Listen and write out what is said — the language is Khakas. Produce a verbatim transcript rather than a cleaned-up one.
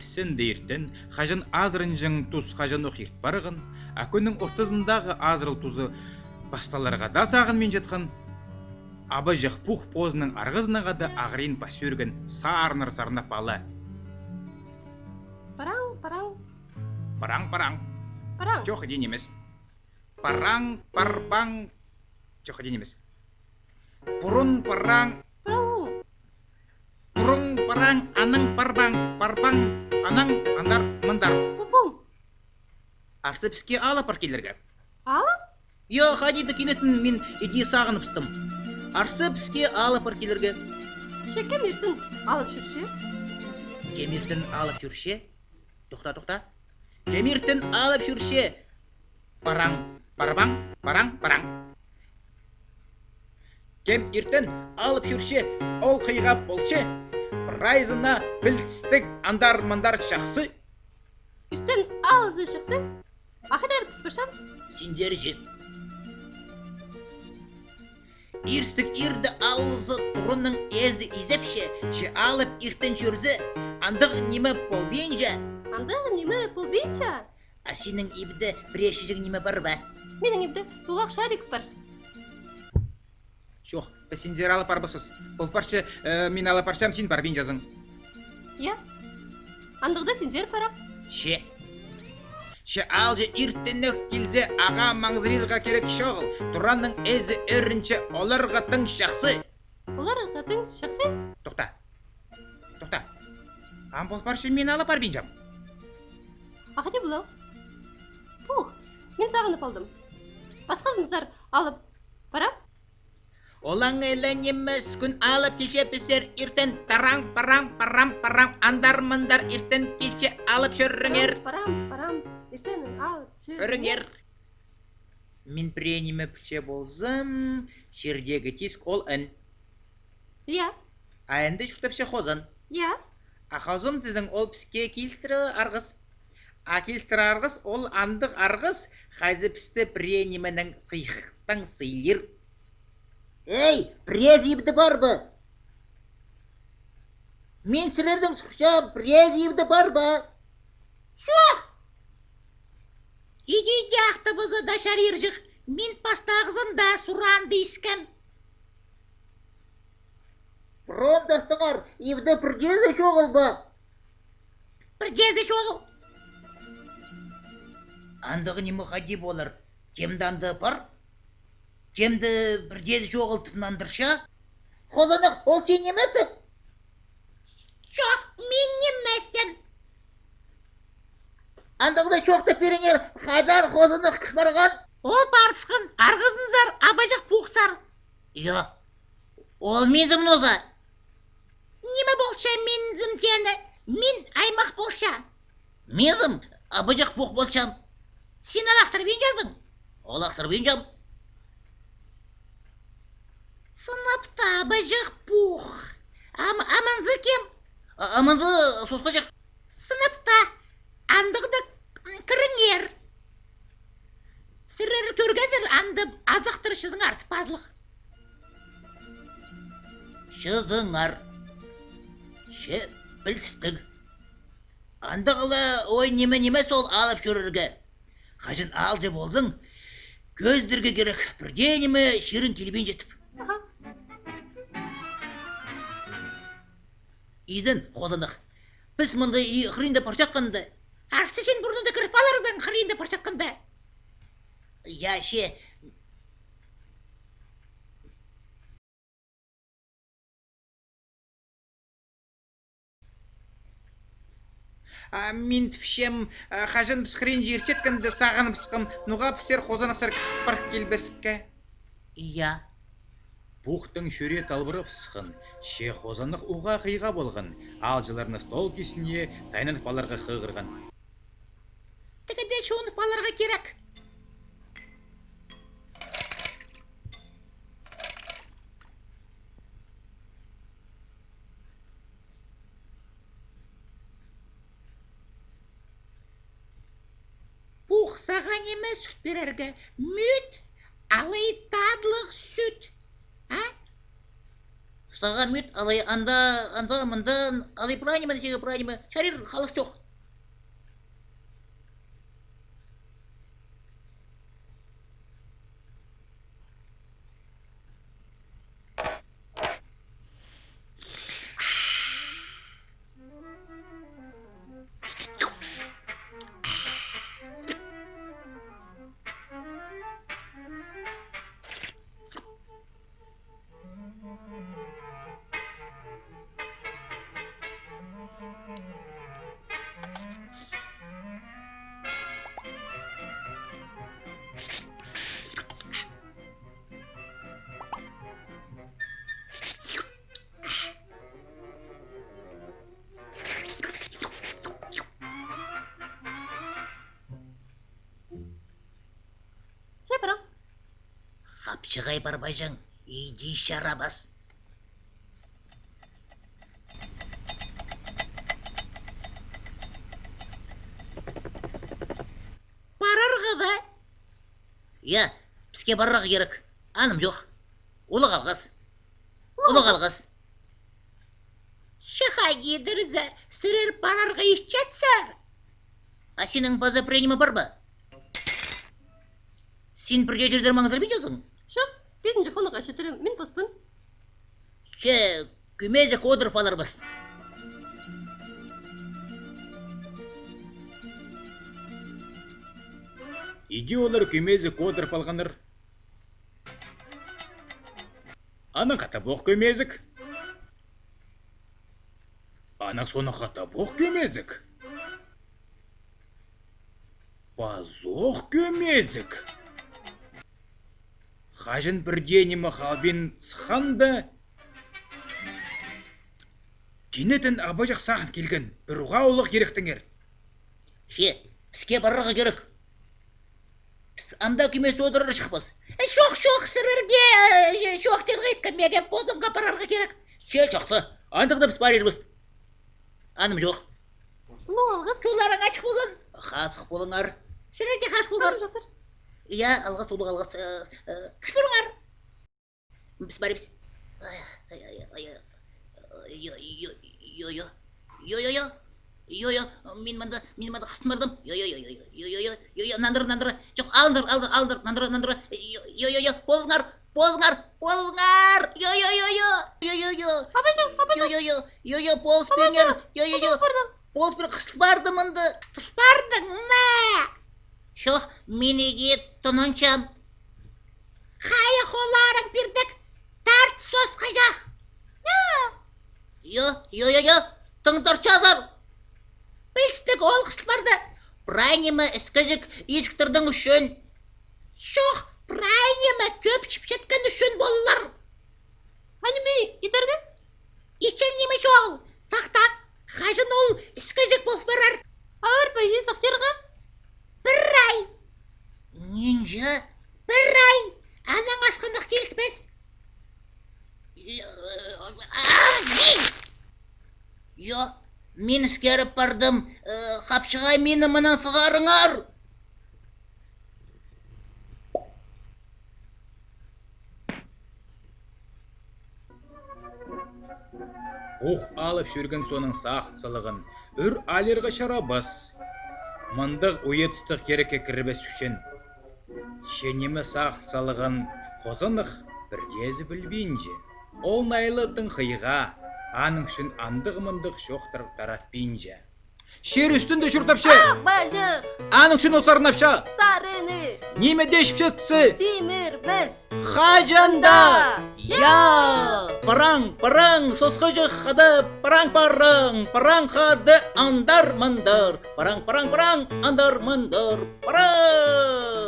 Син дее иртен, хаҷан азыранҷаң тус хаҷанох ирт парған, а кӱннің ортызындағы азырал тузы пасталарға даа сағынминчатхан, Абаҷах Пух позының арғызынаң хада ағырин пас ӧрген сарнар сарнап ала. Параң, параң. Параң, параң. Параң. Чох, иди нимес. Параң, парбаң. Чох, иди нимес. Пурун, параң. Параң. Пурун, параң, анаң, парбаң, парбаң, анаң, андар, мындар. Пу-пум. Арса піске алып пар килерге. Алып? Йо, хайди-да кинетін мин иди сағыныбыстым. Арса піске алып пар килерге. Че кем иртен алып чӧрче? Кем иртен алып чӧрче? Тохта, тохта. Кем иртен алып чӧрче? Параң, парбаң, параң, параң. Кем иртен алып чӧрче, ол хыйға полча. Прайзына пілдістіг андар-мындар чахсы. Иртен алызы чахсы. А хайдар піс парчабыс? Синдер чи. Иртістіг ирде алызы турынның ээзі изепче, че алып иртен чӧрзе, андағ ниме полбинча. Андағ ниме полбинча? А синің ибде пірее чиҷек ниме пар ба? Минің ибде тулах шарик пар. Чох, піс синдер алып парбаспыс. Пол парча, э, мин алып парчам, син парбинчазың. Я. Андағда синдер парап. Че. Че аалҷы иртенек килзе, ағаа маңзырирға кирек чоғыл. Туранның ээзі ӧрінче, оларға тың чахсы. Оларға тың чахсы? Тохта. Тохта. Ам пол парча, мин алып парбинчам. А хайди полар? Пух, мин сағынып алдым. Пасхазынзар алып парам. Олаң іле нимес, кӱн алып килче пісер иртен, тараң, параң, парам, параң, андар-мындар иртен килче, алып чӧріңер. Парам, парам, парам, иртен алып чӧріңер. Чӧріңер. Мин пірее ниме пілче ползам, чирдегі тиск ол ын. Я. А анда чуртапча хозан. Я. А хозан тізең ол піске килістіре арғыс. А килістіре арғыс ол андағ арғыс, хайзы пісті пірее нименең сыйыхтаң сыйлир. Ей, піреезі ибде пар ба? Мин сірердең сурчам, піреезі ибде пар ба? Чох! Иди-иди ахтабаза даа чарирҷых, мин пастағызында сураанда искем. Пыром тастаңар, ибде пірдеезі чоғыл ба? Пірдеезі чоғыл. Андағ ниме хайди полар? Кем-де анда пар? Кем-де пірдеезі чоғыл тіп нандырча? Хозанах, ол син нимессің? Чох, мин нимеспін. Андағда чоохтап пиріңер, хайдар хозанах парған? Ол парыбысхан, арғызынзар, Абаҷах Пухсар. Йо, ол мин тізем ноза. Ниме полча мин тізем теені? Мин аймах полчам. Мин тізем Абаҷах Пух полчам. Син алахтырбинчазың? Алахтырбинчам. Сынап та Абаҷах Пух. Ам-, аманзы кем? А-, аманзы сосхаҷах. Сынап та, андағда кіріңер. Сірер кӧргезер, анда азахтар чызыңар тіп пазылых. Чызыңар. Че пілдістіг. Андағ ла, ой, ниме нимес ол алып чӧрерге. Хаҷан аалҷы ползаң, кӧзідерге кирек, пірдее ниме чирің килбинче тіп. Аха. Изен, хозанах. Піс мында и хыринда парчатханда. Арса син пурнында кіріп аларзың хыринда парчатханда. Я, че. А, мин тіпчем, а, хаҷан піс хыринҷы иртчеткенде сағыныбысхам, ноға пісер хозанахсар кіріп парып килбеске. Я. Пухтың чӱрее талбырабысхан, че хозанах уғаа хыйға полған, аалҷыларны стол кистіне тайнанып аларға хығырған. Тігеде чуунып аларға кирек. Пух, сағаа ниме сӱрт пирерге? Мӱт, алай татлығ сӱт. А? Сағам ӱт, алай анда, анда, мында, алай прай ниме, сиге прай ниме. Чарир, халас чох. Че параң? Хапчығай парбаҷаң, иди чарабас. Парарға ба? Я, піске парарға кирек. Аным чох. Улуғ алғыс. Улуғ алғыс. Че хайди дее, сірер парарға итчетсер. А синің паза пірее ниме пар ба? Син пірдее чирзер маңзырбинчазың? Чох, пизінҷі хонығға читірем, мин поспын. Че, кӧмезек одырып аларбыс. Иди олар кӧмезек одырып алғаннар. Анаң хатабох кӧмезек. Анаң соонаң хатабох кӧмезек. Пазох кӧмезек. Хаҷан пірдее ниме халбин сыхханда, кинетін абаҷах сағын килген, пір уғаа улуғ киректеңер. Че, піске парарға кирек. Піс анда кӧмес одырарҷыхпыс. Э, чох, чох, сірерге, э, чох, чирге иткен, меге позымға парарға кирек. Че, чахсы, андағда піс парирбыс. Аным чох. Улуғ алғыс. Чолларың ачых ползын. Хазых полыңар. Сірерге хазых полар. Ам, чахсы. Я, алғыс, улуғ алғыс. Э, э, кӱс полыңар. Піс парибыс. Ай, ай, ай, ай, ай. Йо, йо, йо, йо. Йо, йо, йо. Йо, йо. Мин мында, мин мында хыстым пардым. Йо, йо, йо, йо, йо. Йо, йо, йо. Йо, йо, нандыра, нандыра. Чох, алыңар, алыңар, алыңар, нандыра, нандыра. Йо, йо, йо, йо. Полыңар, полыңар, полыңар. Йо, йо, йо, йо. Йо, йо, йо. Абаҷаң, абаҷаң. Йо, йо, йо. Йо, йо, полыс пиріңер. Йо, йо, йо. Абаҷаң, абаҷаң. Полыс пиріңер, хыстым пардым мында. Хыстым пардың ма? Чох, мин иди тынанчам. Хайа, холларың пирдек, тарт, сосхаҷах. Йо, йо, йо, йо, тың тартчазар. Пілістіг, ол хыстым парды. Прай ниме іскеҷек иҷіктернің ӱчӱн. Чох, прай ниме кӧп чіпчеткен ӱчӱн полар. А ниме идерге? Итчең ниме чоғыл, сахтан, хаҷан ол іскеҷек пол парар. А ӧрбе, ин сахтирға? Пір ай. Нинҷе? Пір ай. Анаң асхынах киліспес. Йо, мин іскеріп пардым. Э, хапчығай, мині мынаң сығарыңар. Ух алып чӧрген соонаң сағын салған, ӱр алирға чарабас. Мындағ уйатыстығ кирекке кірбес ӱчӱн. Че ниме сағын салған хозанах, пірдеезі пілбинче. Ол найлы тың хыйға, аның ӱчӱн андағ-мындағ чоохтар таратпинча. Чир ӱстӱнде чуртапча. Ағбаҷах. Аның ӱчӱн ол сарнапча. Сарыны. Ниме дее чіпчетсе. Симірбес. Хаҷан даа. Я. Параң, параң, сосхаҷах хада, параң, параң, параң хада, андар-мындар. Параң, параң, параң, андар-мындар. Параң.